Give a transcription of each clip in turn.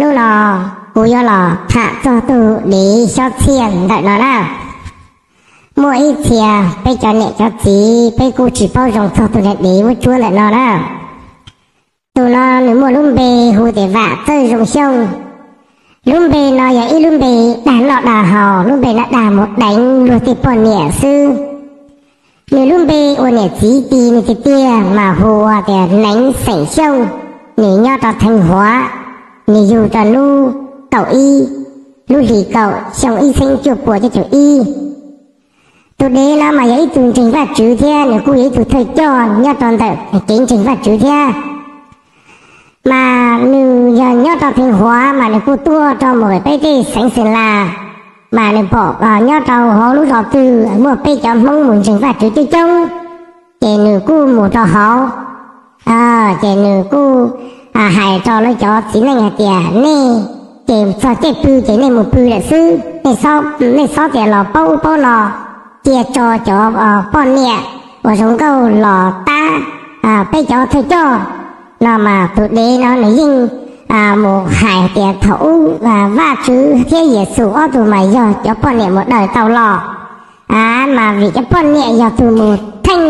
Hnub no kuv yuav los tham txog tus dev Xyob Txhiaj ntawm no na. Muaj ib txhia peb cov niam cov txiv peb kuj tsis paub zoo txog tus niag dev muab cuab ntawm no na. Tus no nws muaj lub npe hu tias Vam Txawj Zoo Xyooj. Lub npe no yog ib lub npe dag noj dag haus, lub npe no dag mus deev luag tej poj niam xwb. Nws lub npe ua niam txiv tis nws tiag tiag mas hu ua tias Neev xeem Xyooj. Nws nyob rau Theej Huav, nws yug rau hnub kaum ib lub hlis kaum xyoo ib txhiab cuaj puas cuaj caum ib. Tus dev no mas yog ib tug ntseeg Vajtswv thiab nws kuj yog ib tug thawj coj nyob rau ntawm kev ntseeg Vajtswv thiab. Mas nws yog nyob rau Theej Huav mas nws kuj tuaj rau mus peb tej xeev Xeem Las, mas nws pom nyob rau hauv lub zos twg muaj peb cov Hmoob mus ntseeg Vajtswv coob coob, ces nws kuj mus rau hauv. Ces nws kuj hais rau lawv cov txiv neej hais tias nej ces txog caij pw ces nej mus pw lawm xwb, nej txhob tias los paub ub paub no, cia tso cov poj niam uas zoo nkauj los tab peb cov thawj coj no. Mas tus dev no nws yeej mus hais tias thaum ub Vajtswv thiab Yexus ob tug mas yog cov poj niam mus daws tau los, mas vim cov poj niam yog tus mus theej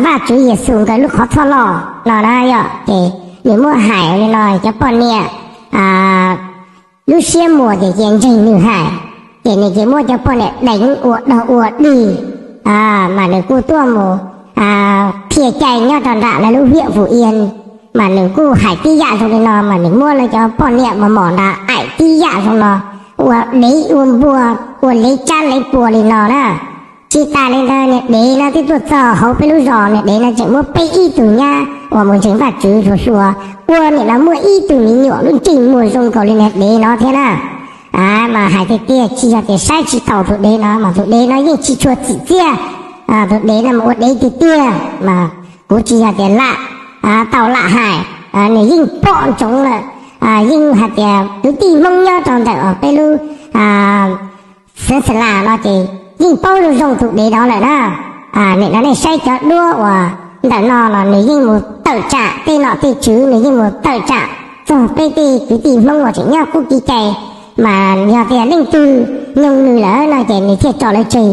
Vajtswv Yexus nkawd lub qhov txhoj loj no na yom. Ces nws muab hais li no cov poj niam lub siab muas ces cia ntseeg nws hais, ces nws ces muab cov poj niam deev ua dog ua dig. Mas nws kuj tuaj mus thiaj cai nyob rau nram lawv lub hiam Vus Ias, mas nws kuj hais tib yam zoo li no, mas nws muab lawv cov poj niam mos mos nrad aim tib yam zoo no, ua dev ua npua, ua lev tsab lev pua li no na. Tsis tas li ntawd niag dev no twb tuaj txog hauv peb lub zos, niag dev no tseem muab peb ib tug nyab uas mus ntseeg Vajtswv hluas hluas, ua nim no muaj ib tug me nyuam lub ntsej muag zoo nkaus li niag dev no thiab na. Mas hais tiag tiag tsis yog tias saib tsis taus tus dev no, mas tus dev no yeej tsis tshua txim txiaj. Tus dev no mas ua dev tiag tiag, mas kuv tsis yog tias lam tau lam hais, nws yeej pom ntsoov lawm. Yeej hais tias kwv tij Hmoob nyob rau ntawm peb lub xeev Xeem Las no ces yeej paub zoo zoo tus dev no lawm na. Nim no nej saib cov duab uas ntawm no los nws yeej mus tawm tsam tej nom tej tswv, nws yeej mus tawm tsam txog peb tej kwv tij Hmoob uas tseem nyob qub kev cai. Mas yog tias leej twg nyoog nws lawm no ces nws thiaj tso lawv tseg.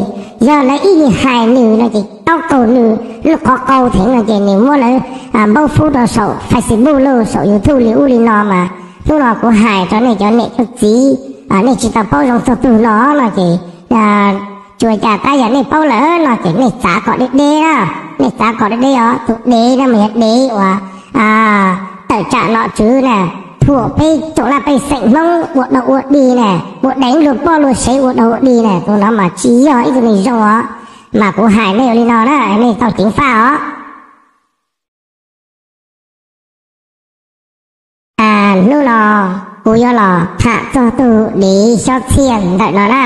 Yog lawv ib nyuag hais nws no ces taub kaug nws lub qhov qau theev no ces nws muab lawv npaub fub rau saum Facebook los saum YouTube li ub li no. Mas hnub no kuv hais rau nej cov niam cov txiv, nej tsis tau paub zoo txog tus no no ces tsuas cas tab yog nej paub lawm no ces nej txav kom deb deb na. Nej txav kom deb deb os, tus dev no mas yog dev uas tawm tsam nom tswv na, thuam peb tsoom laj pej xeem Hmoob ua dog ua dig na, ua deev luag poj luag sev ua dog ua dig na. Tus no mas tsis yog ib tug neeg zoo os. Mas kuv hais nej ua li no na, nej tau ceev faj os. Hnub no kuv yuav los tham txog tus dev Xyob Txhiaj ntawm no na.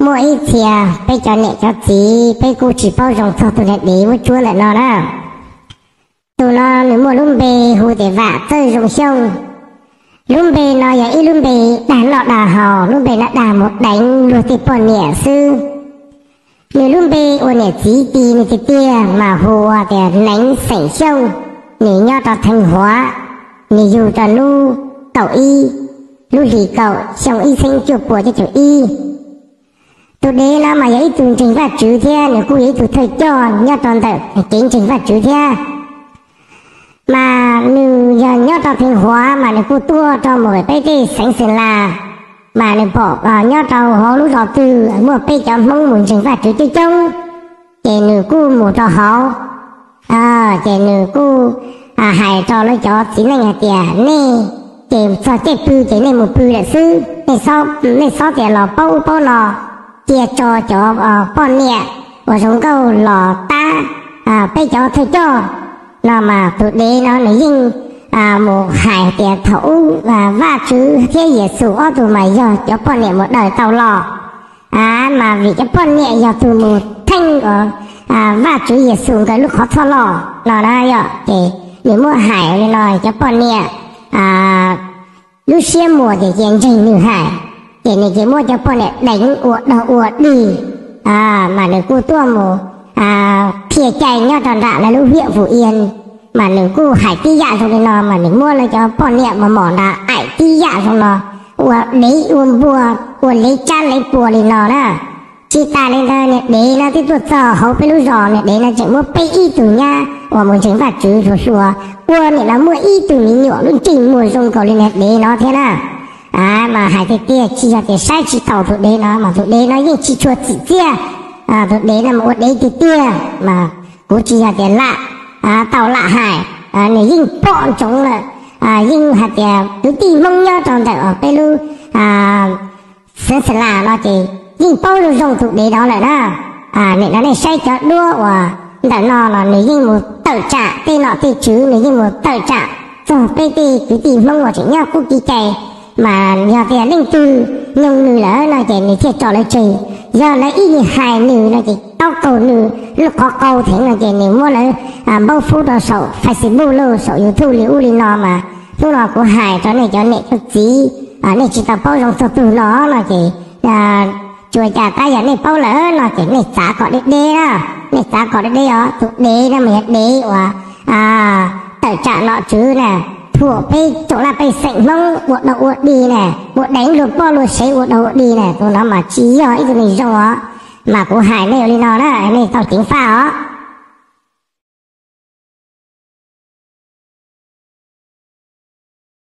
Muaj ib txhia peb cov niam cov txiv peb kuj tsis paub zoo txog tus niag dev muab cuab ntawm no na. Tus no nws muaj lub npe hu tias Vam Txawj Zoo Xyooj. Lub npe no yog ib lub npe dag noj dag haus, lub npe no dag mus deev luag tej poj niam xwb. Nws lub npe ua niam txiv tis nws tiag tiag mas hu ua tias Neev xeem Xyooj. Nws nyob rau Theej Huav, nws yug rau hnub kaum ib lub hlis kaum xyoo ib txhiab cuaj puas cuaj caum ib. Tus dev no mas yog ib tug ntseeg Vajtswv thiab nws kuj yog ib tug thawj coj nyob rau ntawm kev ntseeg Vajtswv thiab. Mas nws yog nyob rau Theej Huav mas nws kuj tuaj rau mus peb tej xeev Xeem Las, mas nws pom nyob rau hauv lub zos twg muaj peb cov Hmoob mus ntseeg Vajtswv coob coob, ces nws kuj mus rau hauv. Ces nws kuj hais rau lawv cov txiv neej hais tias nej ces txog caij pw ces nej mus pw lawm xwb, nej txhob tias los paub ub paub no, cia tso cov poj niam uas zoo nkauj los tab peb cov thawj coj no. Mas tus dev no nws yeej mus hais tias thaum ub Vajtswv thiab Yexus ob tug mas yog cov poj niam mus daws tau los, mas vim cov poj niam yog tus mus theej Vajtswv Yexus nkawd lub qhov txhoj loj no na yom. Ces nws muab hais li no cov poj niam lub siab muas ces cia ntseeg nws hais, ces nws ces muab cov poj niam deev ua dog ua dig. Mas nws kuj tuaj mus thiaj cai nyob rau nram lawv lub hiam Vus Ias, Mas nws kuj hais tib yam zoo li no, mas nws muab lawv cov poj niam mos mos nrad aim tib yam zoo no, ua dev ua npua, ua lev tsab lev pua li no na. Tsis tas li ntawd, niag dev no twb tuaj txog hauv peb lub zos, niag dev no tseem muab peb ib tug nyab uas mus ntseeg Vajtswv hluas hluas, ua nim no muaj ib tug me nyuam lub ntsej muag zoo nkaus li niag dev no thiab na. Mas hais tiag tiag tsis yog tias saib tsis taus tus dev no, mas tus dev no yeej tsis tshua txim txiaj. Tus dev no mas ua dev tiag tiag, mas kuv tsis yog tias lam tau lam hais, nws yeej pom ntsoov lawm. Yeej hais tias kwv tij Hmoob nyob rau ntawm peb lub Xeev Xas Las no ces yeej paub zoo zoo tus dev no lawm na. Nim no nej saib cov duab uas ntawm no los nws yeej mus tawm tsam tej nom tej tswv, nws yeej mus tawm tsam txog peb tej kwv tij Hmoob uas tseem nyob qub kev cai. Mas yog tias leej twg nyoog nws lawm no ces nws thiaj tso lawv tseg. Yog lawv ib nyuag hais nws no ces taub qaug nws lub qhov qau theev no ces nws muab lawv npaub fub rau saum Facebook los saum YouTube li ub li no. Mas hnub no kuv hais rau nej cov niam cov txiv, nej tsis tau paub zoo txog tus no no ces tsuas cas tab yog nej paub lawm no ces nej txav kom deb deb na. Nej txav kom deb deb os, tus dev no mas yog dev uas tawm tsam nom tswv na, thuam peb tsoom laj pej xeem Hmoob ua dog ua dig na, ua deev luag poj luag sev ua dog ua dig na. Tus no mas tsis yog ib tug neeg zoo os. Mas kuv hais nej ua li no na, nej tau ceev faj os.